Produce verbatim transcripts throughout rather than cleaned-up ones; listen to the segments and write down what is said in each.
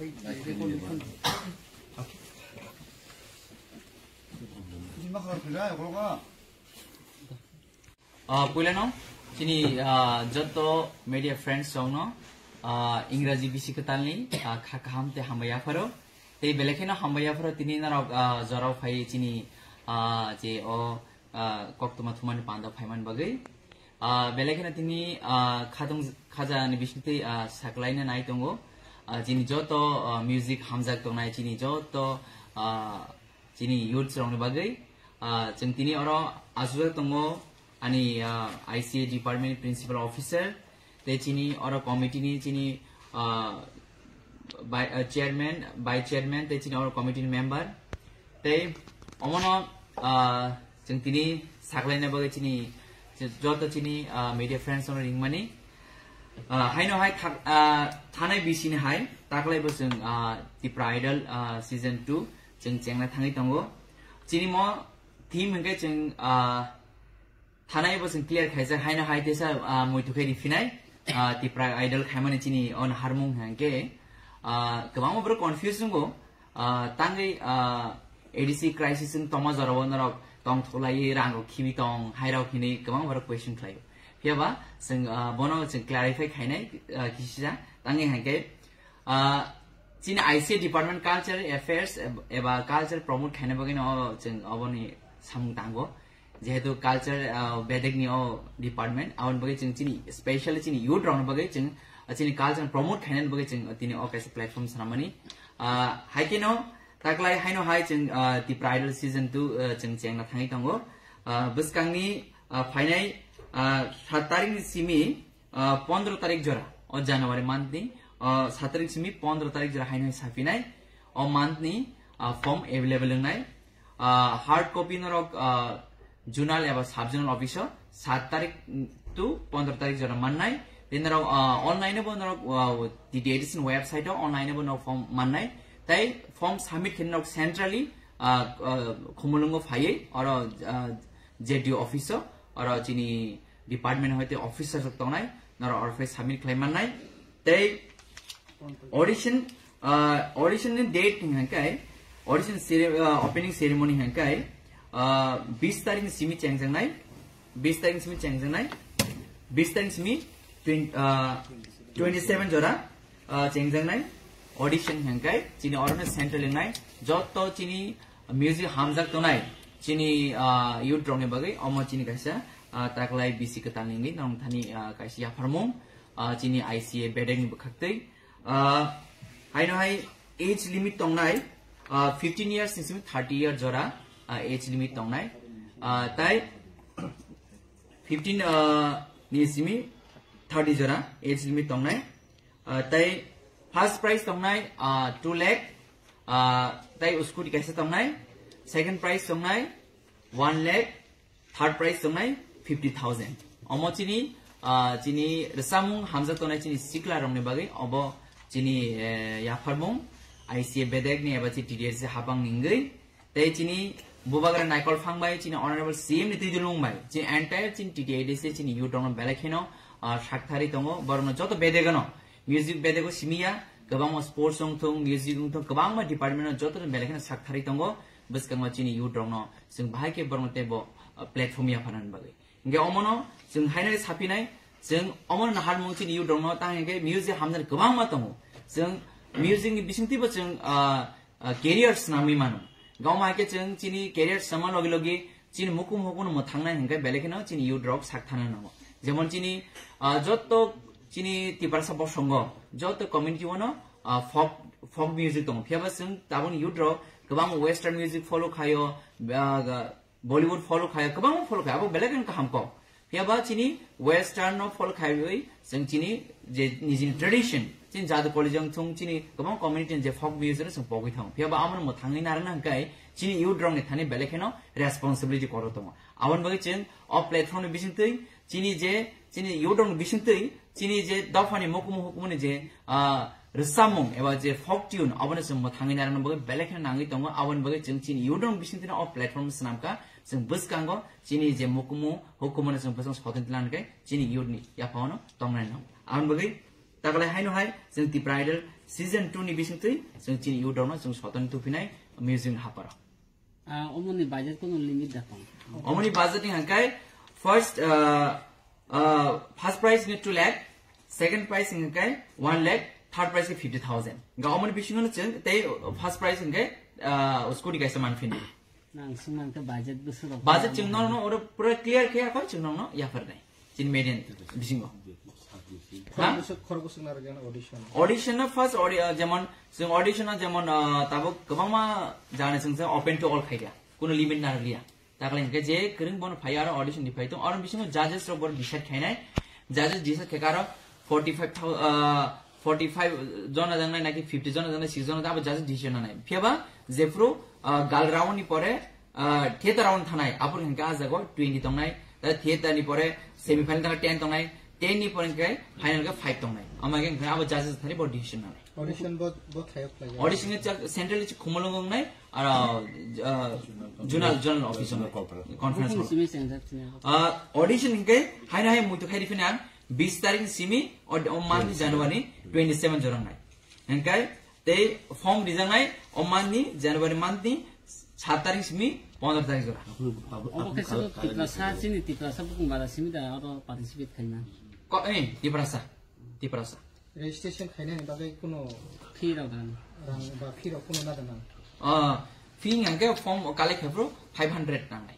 Ah, puilano chini, ah, joto media friends rokno, ah, Ingraji bisi kwtalni, ah, kha kaham tei hambai yapharo. Tei belai kheno hambai yapharo tini norok, ah, jorao phai chini, ah, je o, ah, koktwma thumani panda phaiman bagwi. Ah, belai kheno tini, ah, khatung khaja ni bisingtwi, ah, saklaina nai tongo. Ah, chini joto, ah, music hamjak tongnai chini joto, ah, chini youths rokni bagwi. Ah, chwng tini oro aswk tongo ani, ah, I C A department principal officer, tei chini oro committee ni chini, ah, bai-, ah, chairman, vice chairman, tei chini oro committee ni member. Tei omono, ah, chwng tini saklaina bagwi chini joto chini, ah, media friends rokno ringmani. Ah, haino hai thak-, ah, thanai bisini hai taklai bo chwng, ah, Tipra Idol, ah, season two chwng chengna thangwi tongo. Chini mo theme hwnkhe chwng, ah, thanai bo chwng clear khaijak, haino hai teisa, ah, muitu khe riphinai, ah, Tipra Idol khaimani chini o naharmung hwnkhe, ah, kwbangma borok confuse wngo, ah, tangwi, ah, A D C crisis wng tongma jorao norok tongthoklaiwi rang rok khibi tong, hai rok hinwi kwbangma borok question khlaio. Phiyaba chwng, ah, bono chwng clarify khainai, ah, kisisa tangwi hwnkhe, ah, chini I C A department cultural affairs eb-, eba culture promote khaina bagwi no chwng oboni samung tango. Jehetu culture, ah, bedek ni o department, aboni bagwi chwng chini specially chini youth rokni bagwi chwng, ah, chini culture promote khainani bagwi chwng tini o kaisa platform swnamani. Ah, hai kheno taklai haino hai chwng, ah, Tipra Idol season two, ah, chwng chengna thangwi tongo. Ah, bwskangni, ah, phainai, ah, sat tarik ni simi, ah, pondro tarik jora, o January month ni, ah, sat tarik simi pondro tarik jora haino hai saphinai, o month ni, ah, form available wngnai. Ah, hard copy norok, ah, zonal eba sub zonal office o sat tarik to pondro tarik jora mannai. Tei norok, ah, online bo norok, ah, T T A D C ni website o online bo norok form mannai. Tei form submit khe norok centrally, ah, ah, Khumulwngo phaiwi oro, ah, Z D O office o, oro chini department hoite officer rok tongnai, norok oro phai submit khlai mannai. Tei audition, ah, audition ni date hwnkhe, audition cere-, ah, opening ceremony hwnkhe, ah, bis tarik ni simi chengjaknai, bis tarik ni simi chengjaknai, bis tarik ni simi twenty, ah, twenty seven jora, ah, chengjaknai audition hwnkhe, chini oro no central wngnai, joto chini music hamjak tongnai, chini, ah, youth rokni bagwi, omo chini kaisa, ah, taklai bisi kwtal ni wngwi nong thani, ah, kaisa yapharmung, ah, chini I C A bedek ni bwkhaktwi. Ah, haino hai age limit tongnai, ah, fifteen years ni simi thirty year jora, ah, age limit tongnai. Ah, tai fifteen, ah, ni simi thirty jora age limit tongnai. Ah, tai first prize tongnai, ah, two lakh, ah, tai scooty kaisa tongnai, second prize tongnai one lakh, third prize tongnai fifty thousand. Omo chini, ah, chini rwchapmung hamjak tongnai chini sikla rokni bagwi obo chini, eh, yapharmung I C A bedek ni eba chini T D S habang ni wngwi. Tei chini bubagra Naikol Phang bai chini honorable C M ni twi dulung bai chini entire chini T T A D C chini youth rokno belai kheno, ah, sakthari tongo, borokno joto bedegano music bedego simiya, kwbangma sports wngthung, music wngthung, kwbangma department no joto belai kheno sakthari tongo. Bwskango chini youth rokno chwng bahai khe borokno teibo, ah, platform yapharnani bagwi. Hingke omono chwng haino saphinai, chwng omono naharmung chini youth rokno tang hingke music hamjani kwbangma tongo. Chwng music ni bisingtwibo chwng, ah, ah, career swnamwi mano. Gawma hai khe chwng chini career swngma logi logi chini mukum hukuno mwthangnai hingke belai kheno chini youth rok sak thana nango. Jemon chini, ah, jotto chini Tiprasa bosongo, jotto community-o no, ah, folk, folk music tongo. Phiyaba chwng taboni youth rok kwbang western music follow khaio, ah, Bollywood follow khaio, kwbangma follow khaio, abo belai kheno kaham kok. Phiyaba chini western no follow khaiwi chwng chini je nijini tradition, chini jadu college wngthung, chini kwbang community ni je folk music no chwng pogwi thango. Phiyaba amo no mwthangwi narwkna hwnkhe chini youth rok ni thani belai kheno responsibility kotor tongo. Aboni bagwi chwng o platform ni bisingtwi chini je, chini youth rok ni bisingtwi chini je dophani mukumu hukumuni je, ah, rwchapmung eba je folk tune, aboni chwng mwthangwi narwkna bagwi belai kheno nangwi tongo. Aboni bagwi chwng chini youth rok ni bisingtwi o platform swnamkha, chwng bwskango chini je mukumu hukumuni chwng bwskango soton tlang khe chini youth ni yaphangno tongnai nango. Aboni bagwi Takalai haino hai, chwng Tipra Idol season two ni bising twi, chwng chini youth rokno chwng sotoni tupinai music ni haparo. Ah, omoni budget kono limit da tong? Omoni budget ni hangkai, first, uh, uh, first prize ni two lakh, second prize hangkai one lakh, third prize ni fifty thousand. Ga omoni bisingo no chwng tei first prize hangkai, uh, scooty kaisa manphini. Nang sumang ke budget busu rok. Budget chwng no, no, oro pura clear khe akhoi chwng no, no, yaphar nai. Chini median bisingo. Ha? Khorok bwswk, khorok bwswk narwk audition. Audition no first audi-, uh, jemon, chwng audition no jemon, uh, tabuk kwbangma jani chwng se open to all khaida. Kuno limit narwkliya. Takle hingke je kwrwng bono phai aro audition ni phai tong. Oro bisingo judges rok bor decide khainai. Judges decide khe aro forty five thousand, uh, forty five jona jangnai naki fifty jona jangnai, six jona abo judges decision nanai. Phiyaba jephru, uh, gal round ni pore, ah, theater round thanai, apor hingke ah jago twenty tongnai, ta theater ni pore semi final tangka ten tongnai, ten ni pore hingke final ke five tongnai. Ama hingke abo judges thani bo decision nanai. Audition bo, bo thayok khlai. Audition ke chak central chi khumulung nai, ara, ah, zonal, zonal office nai, conference hall. Simi senjak sini. Ah, audition hingke haino hai muitu khai rifina bis tarik simi, o, o month January twenty seven jorang nai. Hingke tei form rijaknai o month ni, January month ni sat tarik simi pondro tarik jora. Obo khe sabo Tiprasa, chini Tiprasa bukung bara simi da oro participate khaima. Ko, eh, Tiprasa. Tiprasa. Registration khainani bagwi kuno fee rok dan. Rang ba fee rok kuno na dan? Ah, fee hingke form collect khe phuru five hundred nangnai.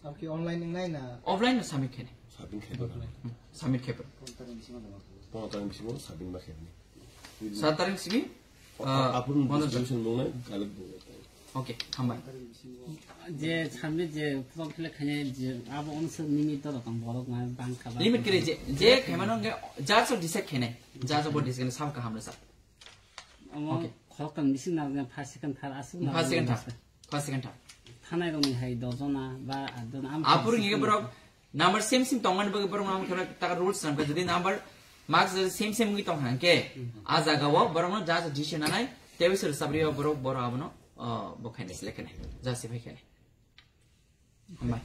Abo ki online wngnai na? Offline no submit khainai. Submit khainai. Hmm, submit khe phuru. Pondro tarik bisingo submit ma khainai. Sat tarik simi, ah, apun pondro distribution bongnai, collect bongnai. Okay, hambai. Je sambe je form fill up khainai je abo onse limit to tong borok na bang kha. Limit kiri je, je khaimano nge judge o decide khainai. Judge o bo decide khainai sam kaham na sa. Omo okay. Khoroktham bising na first second third aswk na first second third. First second third. Thanai rokni hai dos jona ba at jona am apur nge borok number same same tongmani bagwi borok no kheno taka rules namkha, jodi number marks jodi same same wngwi tong hangke, a jaga o borok no judge decision nanai, tei sir sabri o borok borok abono, o, bo khainai select khainai, judge se phai khainai. Hambai.